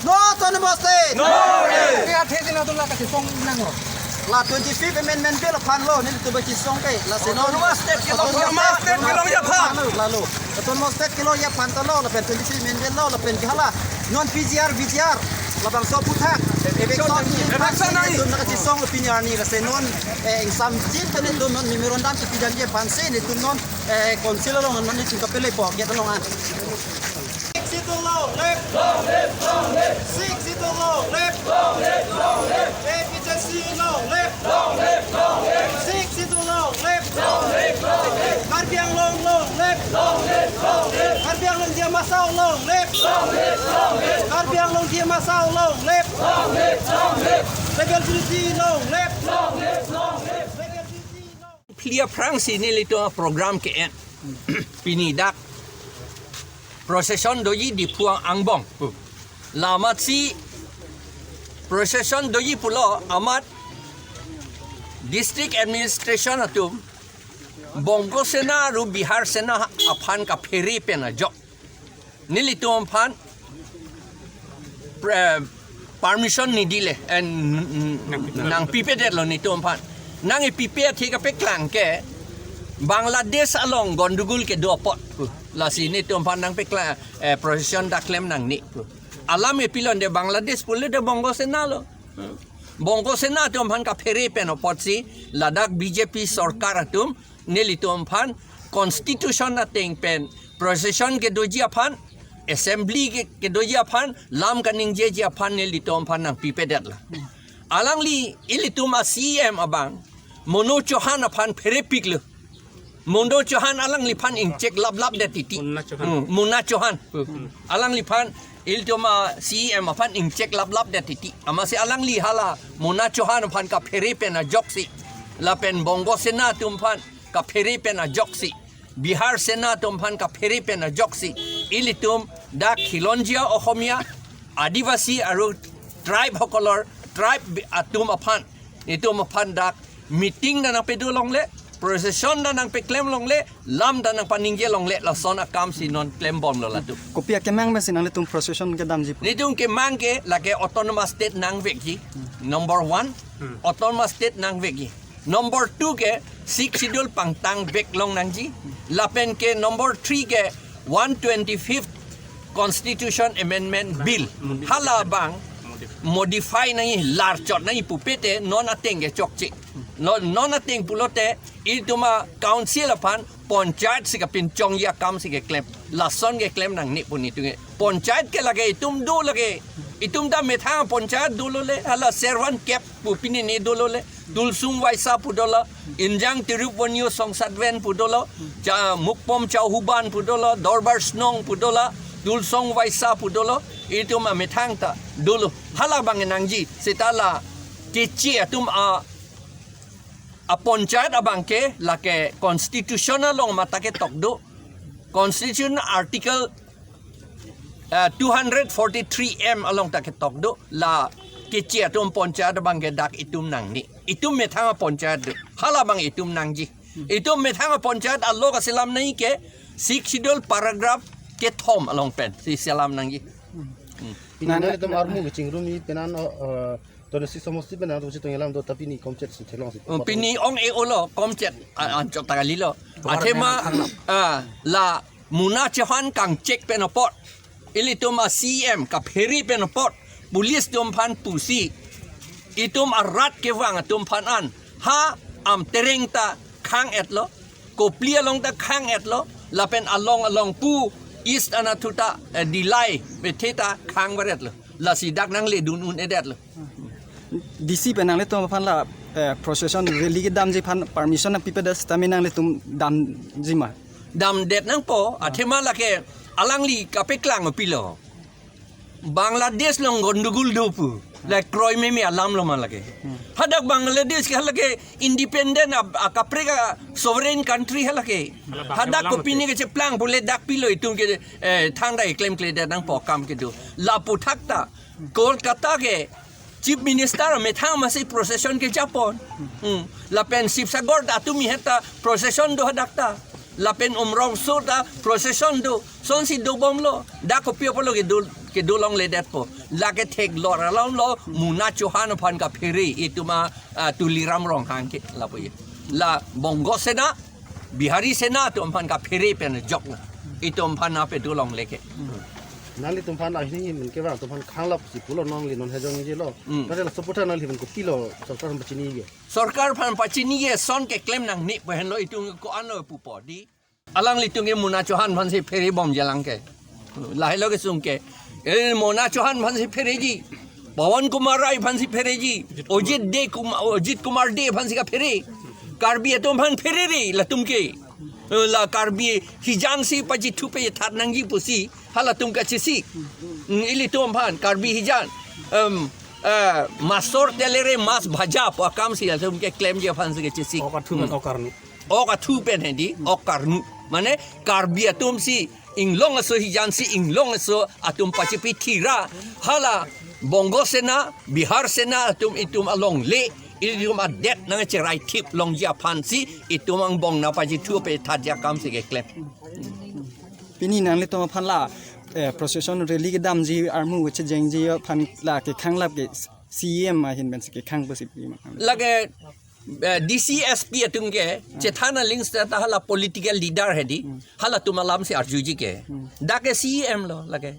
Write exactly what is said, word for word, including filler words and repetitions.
No Autonomous State. No. La twenty-fifth Amendment Bill aphan lo nelitum kachesong ke. Lasi non Autonomous State kelong Autonomous State kelongji aphan. Lalu, lalu. Autonomous State kelongji aphan ta lo, lapen twenty-fifth Amendment lo, lapen ke hala non P G R, V G R, labangso aphuthak. Eviction, eviction nangji. Eviction nangji. Nelitum kachesong lo pini arni, lasi non, eh, ingsamjin pen nelitum non memorandum kepidamji aphansi nelitum non, eh, council along non nelitum kapelepo, gate along an. Six seat long left. Long live, long live. Six seat long left. Long live, long live. A P H L C long left. Long live, long live. Six seat long left. Long live, long live. Karbi Anglong long left. Long live, long live. Karbi Anglong Dimasarao long left. Long live, long live. Karbi Anglong Dimasarao long left. Long live, long live. Rebel Unity long left. Long live, long live. Rebel Unity long. Phli aphrangsi nelitum program ke-en. Pini dak procession doji Diphu angbong. La amatsi procession doji pulo amat district administration atum Bongo Sena aru Bihar Sena aphan kaphere pen ajok nelitum aphan pre-, permission nidile, eh, n-, n-, nangpipedetlo nelitum aphan. Nangkepipe athe kapeklang ke Bangladesh along gondogol kedo apot. Lasi nelitum aphan nangpeklang, eh, procession dak klem nangne. Alam ke pilon de Bangladesh pule de Bongo Sena lo. Bongo Sena atum aphan kaphere pen apotsi ladak B J P sorkar atum nelitum aphan constitution ateng pen procession kedoji aphan, assembly ke, kedoji aphan, lam kaningjeji aphan nelitum aphan nangpipedetlo. Alangli ilitum a C E M abang Monu Chauhan aphan pherepiklo. Monu Chauhan alangliphan ingchek laplapdet titi. Mona Chauhan. Hmm, Mona Chauhan. Alangliphan ilitum a C E M aphan ingchek laplapdet titi. Amatsi alangli hala Mona Chauhan aphan kaphere pen ajoksi, lapen Bongo Sena atum aphan kaphere pen ajoksi, Bihar Sena atum aphan kaphere pen ajoksi, ilitum dak khilonjia Ohomia, Adivasi aru tribe hokolor, tribe atum aphan itum aphan dak meeting ta nangpedo longle, procession ta nangpeklem longle, lam ta nangpaningje longle, lason akamsi non klembomlo latum. Kopi akemang pensi nanglitum procession kedamji pu? Nelitum kemang ke lake Autonomous State nangvekji. Number one, Autonomous State nangvekji. Number two ke Sixth Schedule pangtangvek long nangji. Lapen ke number three ke one twenty-fifth Constitution Amendment Bill. Hala abang modify nangji, larchot nangji pupe te non ateng ke chokche. Non, non ateng pulote itum a council aphan panchayat si kapinchongji akamsi keklem. Lason keklem nangne pu nelitum ke. Panchayat ke lake itum do lake. Itum ta methang panchayat dolo le. Hala Servan Kep pu pini ne dolo le. Tulsong Waisa pu dolo. Injang Tirup Vonyo Songsatven pu dolo. Cha Mukpom Chauhuban pu dolo. Dorbar Snong pu dolo. Tulsong Waisa pu dolo. Itum amethang ta dolo. Hala abang nangji. Seta la keche atum a, a panchayat abang ke lake constitution along mate ketok do. Constitution article, eh, two hundred forty-three M along ta ketok do, la keche atum panchayat abang ke dak itum nangne. Itum methang a panchayat do. Hala abang itum nangji. Itum methang a panchayat alo kaselam nangji ke Sixth Schedule paragraph kethom along pensi selam nangji. Pini nang- nangtum armu kechingrumji penan, eh, Twenty-six somosti penan atum si tong alam do, tapi pini komchet si thelong si. Oh, pini ong-e-olo komchet, a-, anchot ta kalilo. Athema, ah, la Mona Chauhan kangchek pen apot, ilitum a C E M kaphere pen apot, police atum aphan pusi, itum arat kevang atum aphan an, ha Amtereng ta khang-etlo, Kopili along ta khang-etlo, lapen along along pu East Anathur ta, eh, Dillai bethe ta khang varetlo. Lasi dak nangle dun un-edetlo. D C pen nanglitum aphan la, eh, procession rally kedamji aphan permission nangpipedet setame nanglitum damji ma? Damdet nangpo, athema lake alangli kapeklang pilo. Bangladesh along gondogol do pu. La kroimeme alam lo ma lake. Hadak Bangladesh ke halake independent a, a kaprek a sovereign country halake. Hadak kopine kecheplang pule dak pilo itum ke, eh, thangta keklemkledet nangpo akam kedo. Lapu thakta Kolkata ke Chief Minister amethang amatsi procession kejapon. Hmm. Lapen Sivasagar ta atum ihet ta procession do hadak ta. Lapen Umrongso ta procession do. Sonsi dobomlo. Dak kopi apotlo kedo, kedo longledetpo. Lake theklong alam lo Mona Chauhan aphan kaphere itum a, ah, Tuliram Ronghang ke lapu ye. La Bongo Sena, Bihari Sena atum aphan kaphere pen jok na. Itum aphan ape do longle ke. Nanglitum aphan ahin hin ke bang, atum aphan khanglap si pulo nangli non hejong ji lo. Hmm. Nanglitum support nanglitum kopilo, sorkar aphan pachini ye. Sorkar aphan pachini ye, son keklem nangne pu henlo, itum ko-an lo pupo di. Alanglitum ke Mona Chauhan aphansi phere bomji alang ke. Lahelo kesung ke. Eh, Mona Chauhan aphansi phereji. Pawan Kumar Rai aphansi phereji. Ajit De Kumar, Ajit Kumar Dey aphansi kaphere. Karbi atum aphan pherere latum ke. Eh, la Karbi hijan si pajithu pejathat nangji pusi halatum kachesik. Hmm, ilitum aphan Karbi hijan. Em, eh, masor telere mas bhaja pu akam si latum keklemji aphansi kachesik. Ok athu pen, hmm, ok arnu. Ok athu pen hedi, ok arnu. Mane Karbi atum si inglong aso hijan si inglong aso atum pachipi thira. Hala Bongo Sena, Bihar Sena atum itum alongle, itum adet nangcheraithip longji aphansi itum angbong nangpajithu pejathatji akam si keklem. Pini nanglitum aphan la, eh, procession rally kedamji armu chejengji aphan la kekhanglap ke C E M ahin pensi kekhang pusi pini ma. Lake, eh, D C S P atum ke chethan aling seta hala political leader hedi. Hmm. Halatum alamsi arjuji ke. Hmm. Dak ke C E M lo lake.